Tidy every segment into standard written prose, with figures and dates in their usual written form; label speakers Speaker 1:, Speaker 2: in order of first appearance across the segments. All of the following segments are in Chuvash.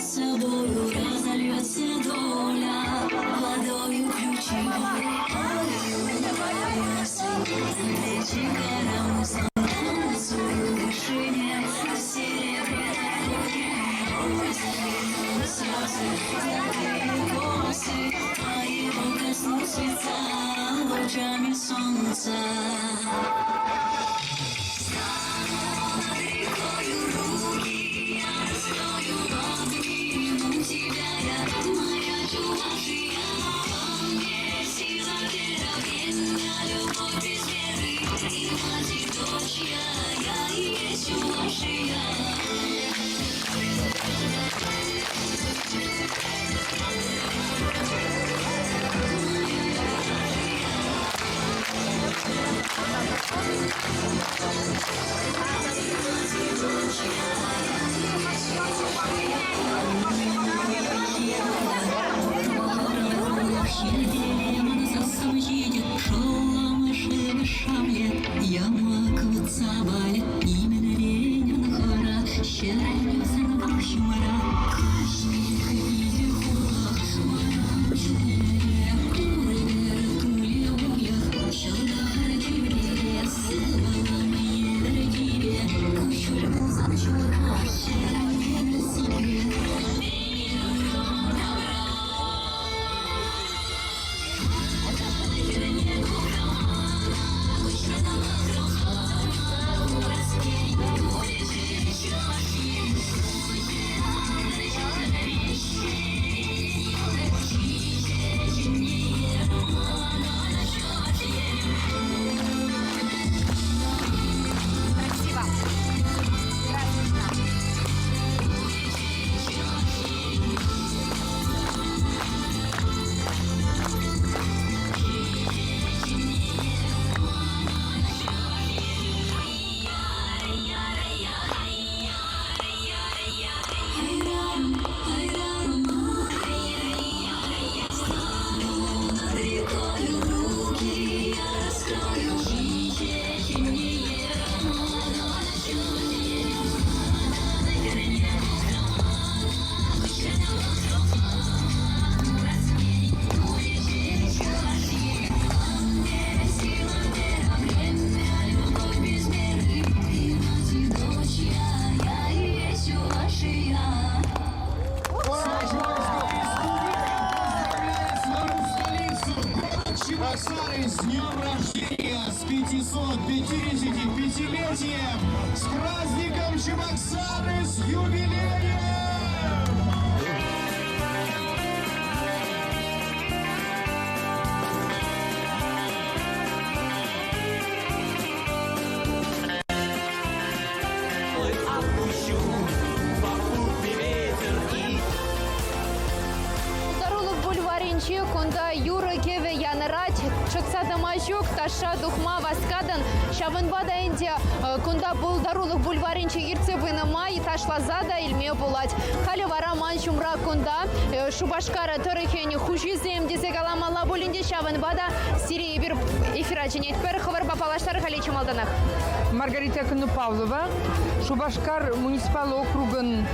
Speaker 1: Собою разольется доля Водою ключевой За плечи коромыслом Танцую в вышине В серебряной руке Слезы, золотые косы Моего коснусь лица Лучами солнца
Speaker 2: Чебоксары с днем рождения, с 555-летием! С праздником Чебоксары, с юбилеем!
Speaker 3: Пултарулӑх бульварӗнче кунта юрӑ-кӗвӗ янӑрать. Чӑтса тӑма ҫук, ташша тухма васкатӑн. Ҫавӑнпа та ӗнтӗ кунта пултарулӑх бульварӗнче иртсе пынӑ май ташласа та илме пулать. Халӗ вара ман ҫумра кунта Шупашкар тӑрӑхӗн хуҫисем тесе каламалла пулин те ҫавӑнпа та сире эпир эфира чӗнетпӗр. Хӑвӑрпа паллаштар халӗ чи малтанах.
Speaker 4: Маргарита Павлова, Шупашкар муниципаллӑ округӑн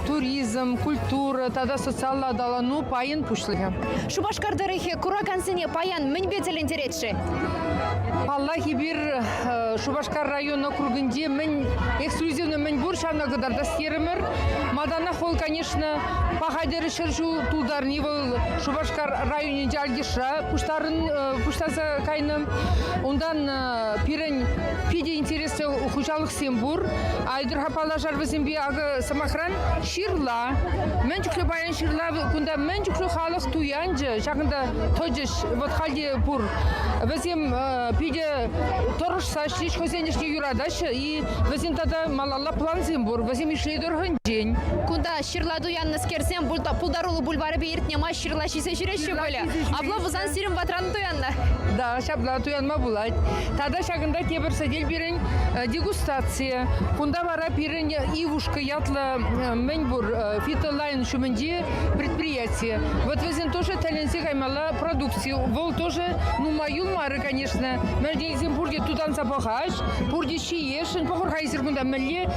Speaker 4: туризм, культура тата социаллӑ аталану пайӗн пуҫлӑхӗ.
Speaker 3: Шупашкар тӑрӑхӗ куракансене паян мӗнпе тӗлӗнтерет-ши?
Speaker 4: Паллах, эпир Шупашкар район округӗнче мӗн эксклюзивно мӗн пур ҫавна кӑтартас терӗмӗр. Малтанах вӑл, конечно, паха тӗрӗ ҫӗршыв тултарни вӑл Шупашкар районӗнчи Альгишра пуҫтарӑн пуҫтарса кайнӑ. Унтан пирӗн питӗ интереслӗ хуҫалӑхсем пур. Айтӑр-ха паллашар вӗсемпе. Акӑ, сӑмахран, ҫырла. Мӗн чухлӗ паян ҫырла кунта мӗн чухлӗ халӑх туянчӗ, ҫакӑнта тӑчӗҫ, вот халь те пур. Вӗсем питӗ тӑрӑшса ӗҫлеҫ, хӑйсен ӗҫне юратаҫҫӗ и вӗсен тата малалла плансем пур. Вӗсем Ишлей тӑрӑхӗнчен.
Speaker 3: Кунта ҫырла туяннӑскерсем пултаруллӑ бульварӗпе иртнӗ май ҫырла ҫисе ҫӳреҫҫӗ пулӗ. Апла пулсан сирӗн патран туяннӑ.
Speaker 4: Да, ҫапла туянма пулать. Тата ҫакӑнта тепӗр сӗтел пирӗн дегустация. Кунта вара пирӗн Ивушка ятлӑ мӗн пур фитолайн ҫумӗнчи предприяти. Вот вӗсен тоже тӗлӗнсе каймалла продукци. Вӑл тоже нумай юлмарӗ, конечно. Мӗншӗн пурте тутанса пӑхаҫ, пурте ҫиесшӗн. Пӑхӑр-ха эсир кунта мӗнле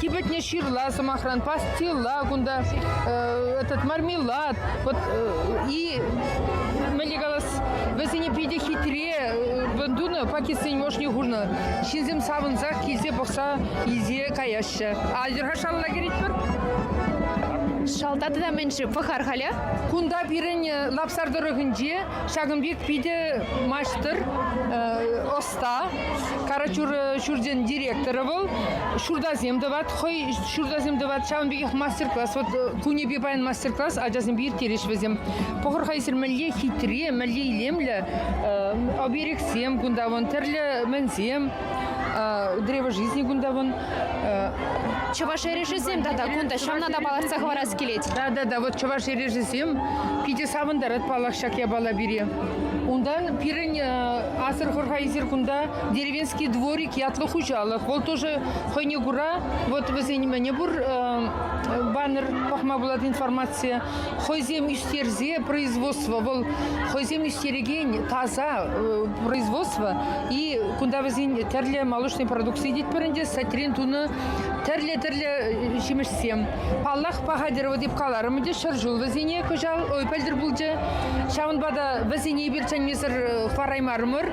Speaker 4: типӗтнӗ ҫырла. сӑмахран, пастила кунта, этот мармелад. Вот и мӗнле калас, вӗсене питӗ хитре тунӑ, пакетсен ӑшне хунӑ. Ҫынсем савӑнсах килсе пӑхса илсе каяҫҫӗ. Альдерха шалла кӗретпӗр.
Speaker 3: Шалта тата мӗн-ши? Пӑхар халӗ.
Speaker 4: Кунта пирӗн Лапсар тӑрӑхӗнче ҫакӑн пек питӗ маҫтӑр, ӑста. Карачур ҫурчӗн директорӗ вӑл. Ҫуртасем тӑвать, хӑй ҫуртасем тӑвать. Ҫавӑн пекех мастер-класс. Вот кунӗпе паян мастер-класс ачасемпе ирттерӗҫ вӗсем. Пӑхӑр-ха эсир мӗнле хитре, мӗнле илемлӗ оберегсем кунта вон, тӗрлӗ мӗнсем, древо жизни кунта вон.
Speaker 3: Чӑваш эрешӗсем тата кунта ҫавна та палӑртса хӑварас килет.
Speaker 4: Да, да, да, вот чӑваш эрешӗсем питӗ савӑнтарать паллах ҫак япала пире. Унтан пирӗн асӑрхӑр-ха эсир кунта деревенский дворик ятлӑ хуҫалӑх. Вӑл тоже хӑйне кура вот вӗсен мӗне пур баннер пӑхма пулать информация. Хӑйсем ӳстерсе производство, вӑл хӑйсем ӳстерекен таса производство. И кунта вӗсен тӗрлӗ молочный продукци тетпӗр ӗнтӗ, сӗтрен тунӑ тӗрлӗ-тӗрлӗ ҫимӗҫсем. Паллах, паха тӗрӗ тип каларӑм ӗнтӗ, ҫӗршыв вӗсене кӑҫал, ой, пӗлтӗр пулчӗ. Ҫавӑнпа та вӗсене эпир чӗнмесӗр хӑвараймарӑмӑр.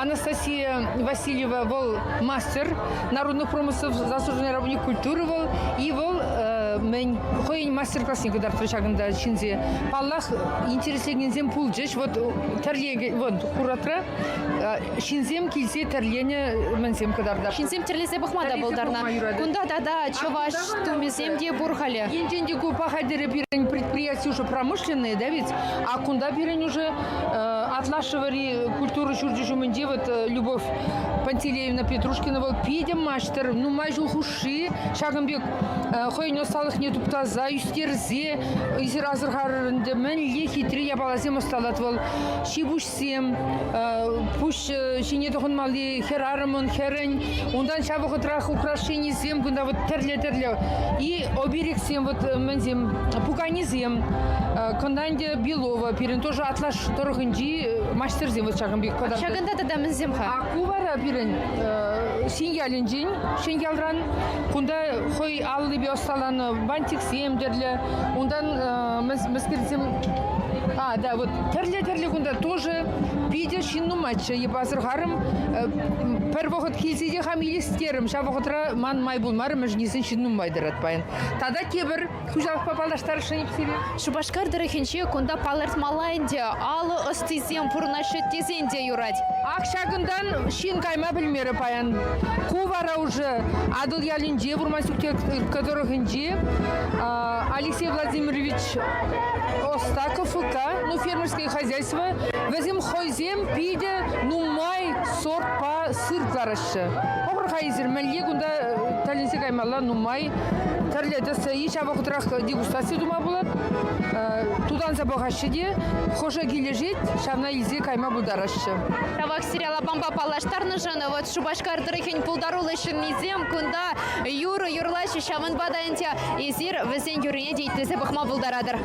Speaker 4: Анастасия Васильева вӑл мастер народных промыслов, заслуженный работник культуры вӑл. И вӑл мӗн хӑйӗн мастер-классне кӑтартрӗ ҫакӑнта ҫынсем. Паллах, интересленекенсем пулчӗҫ. Вот тӗрле, вот куратра ҫынсем килсе тӗрленӗ мӗнсем кӑтартаҫҫӗ.
Speaker 3: Ҫынсем тӗрлесе пӑхма та пултарнӑ. Кунта тата чӑваш тумӗсем те пур халӗ.
Speaker 4: Енчен те ку паха тӗрӗ пирӗн предприяти уже промышленное, да ведь? А кунта пирӗн уже Атлашевӑри культура ҫурчӗ ҫумӗнче вот Любовь Пантелеевна Петрушкина вӑл питӗ маҫтӑр, нумай ҫул хушши ҫакӑн пек хӑйӗн ӑсталӑхне туптаса, ӳстерсе, эсир асӑрхарӑр ӗнтӗ, мӗнле хитре япаласем ӑсталать вӑл. Ҫи-пуҫсем, пуҫ ҫине тӑхӑнмалли хӗрарӑмӑн, хӗрӗн, унтан ҫав вӑхӑтрах украшенисем кунта вот тӗрлӗ-тӗрлӗ. И оберегсем, вот мӗнсем, пуканесем, Кӑнтанте Белова, пирӗн тоже Атлаш тӑрӑхӗнчи маҫтӑрсем вот ҫакӑн пек кӑтартать.
Speaker 3: Ҫакӑнта тата мӗнсем-ха?
Speaker 4: А ку вара пирӗн Ҫӗньялӗнчен, Ҫӗньялран. Кунта хӑй аллипе ӑсталанӑ бантиксем тӗрлӗ. Унтан мӗскерсем... А, да, вот тӗрлӗ-тӗрлӗ кунта тоже питӗ ҫын нумайччӗ. Эп асӑрхарӑм, пӗр вӑхӑт килсе те хам илес терӗм. Ҫав вӑхӑтра ман май пулмарӗ, мӗншӗн тесен ҫын нумай тӑрать паян. Тата тепӗр хуҫалӑхпа паллаштарасшӑн эп сире.
Speaker 3: Шупашкар тӑрӑхӗнче кунта палӑртмалла ӗнтӗ, алӑ ӑстисем пурӑнаҫҫӗ тесен те юрать.
Speaker 4: Ак ҫакӑнтан ҫын кайма пӗлмерӗ паян. Ку вара уже Атӑл ялӗнче, Вурмансюкте тӑрӑхӗнчи Алексей Владимирович Остаков ну, фермерское хозяйство, вӗсем хӑйсем питӗ нумай сортпа сыр кӑлараҫҫӗ. Пӑхӑр-ха эсир, мӗнле кунта тӗлӗнсе каймалла нумай тӗрлӗ тӗслӗ и ҫав вӑхӑтрах дегустаци тума пулать. Тутанса пӑхаҫҫӗ те, хӑшӗ килӗшет, ҫавна илсе кайма пултараҫҫӗ.
Speaker 3: Тавах сире лапампа паллаштарнӑшӑн. Вот Шупашкар тӑрӑхӗн пултаруллӑ ҫыннисем кунта юрӑ юрлаҫҫӗ. Ҫавӑнпа та ӗнтӗ эсир вӗсен юррине те итлесе пӑхма пултаратӑр.